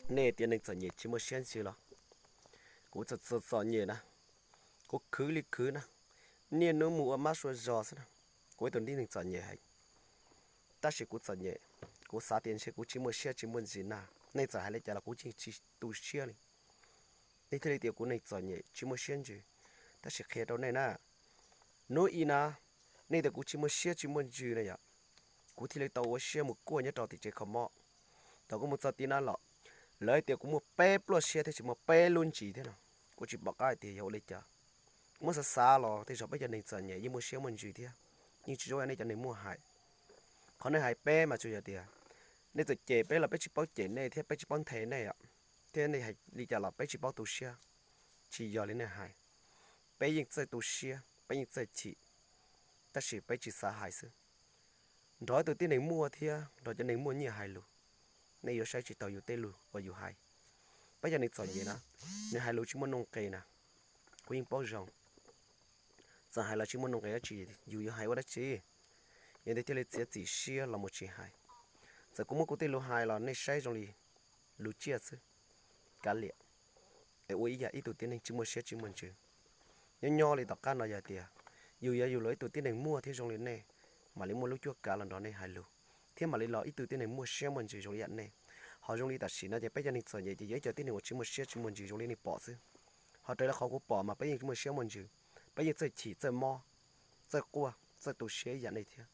Nej tias neeg txom nyem tsis muaj siab ntsws los? Kuv txom txom nyem na, kuv khwv li khwv na, niaj hnub mus ua mab sua zog xwb na. Kuv ib tug tib neeg txom nyem heev, tab sis kuv txom nyem, kuv xav tias ntshe kuv tsis muaj siab tsis muaj ntsws na. Nej txawm hais li cas los kuv yeej tsis tu siab li. Nej thiaj li tias kuv neeg txom nyem tsis muaj siab ntsws, tab sis qhia rau nej na, hnub ib na, nej tias kuv tsis muaj siab tsis muaj ntsws na yom, kuv thiaj li tau ua siab mus kuaj nyob rau tim tsev kho mob. Thaum kuv mus txog tim na los, lawv tias kuv muaj peb pluaj siab thiab tsis muaj peb lub ntsis thiab no. Kuv tsis pom qab hais tias yog ua li cas. Muab xav xav los tej zaum peb cov neeg txom nyem yeej muaj siab muaj ntsws thiab, yeej tsis zoo li nej cov neeg muaj hais. Qhov nej hais peb mas tsuas yog tias nej txawm cem peb los peb tsis paub cem nej thiab peb tsis paub nthe nej, thiab nej hais li cas los peb tsis paub tu siab. Tsis yog li nej hais. Peb yeej txawj tu siab, peb yeej txawj chim, tab sis peb tsis xav hais xwb. Nrog ib tug tib neeg muaj thiab nrog cov neeg muaj nyiaj hais lus, nej yuav saib tsis taus yus tej lus uas yus hais. Peb cov neeg txom nyem na, nws hais lus tsis muaj nuj nqis na, kuv yeej paub zoo. Txawm hais los tsis muaj nuj nqis dab tsi, yus yuav hais ua dab tsi? Yog ntawd thiaj li txiav txim siab los mus tsis hais. Txawm kuv muab kuv tej lus hais los nej saib zoo li lus ciaj xwb, kav liam. Es ua ib yam ib tug tib neeg tsis muaj siab tsis muaj ntsws. Nyob nyob li tom qab no yog tias yus yog yus los ib tug tib neeg muaj thiab zoo li nej, mam li muaj lub cuab kav los nrog nej hais lus, thiab mam li los ib tug tib neeg muaj siab muaj ntsws zoo li yam nej. Ho zoo li tam sim no ces peb cov neeg txom nyem ces yog ib co tib neeg uas tsis muaj siab tsis muaj ntsws zoo li nej pom xwb. Ho raws li qhov kuv pom mas peb yeej muaj siab muaj ntsws, peb yeej txawj chim txawj mob, txawj quaj txawj tu siab ib yam nej thiab.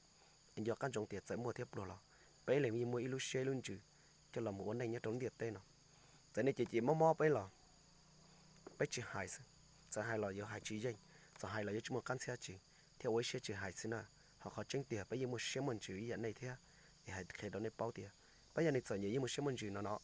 Nco qab ntsoov tias txawm muaj thiab pluag los peb leeg yeej muaj ib lub siab ib lub ntsws coj los mus ua neej nyob rau lub ntiaj teb no. Txawm nej cem cem mob mob peb los peb tsis hais xwb, txawm hais los yuav hais tsis yeej, txawm hais los yuav tsis muaj qab ntxhiab tsi, thiab ua ib siab tsis hais xwb na. Ho qhov tseeb tiag peb yeej muaj siab muaj ntsws ib yam nej thiab. Es hais qhia rau nej paub tias peb yog neeg txom nyem yeej muaj siab muaj ntsws no no.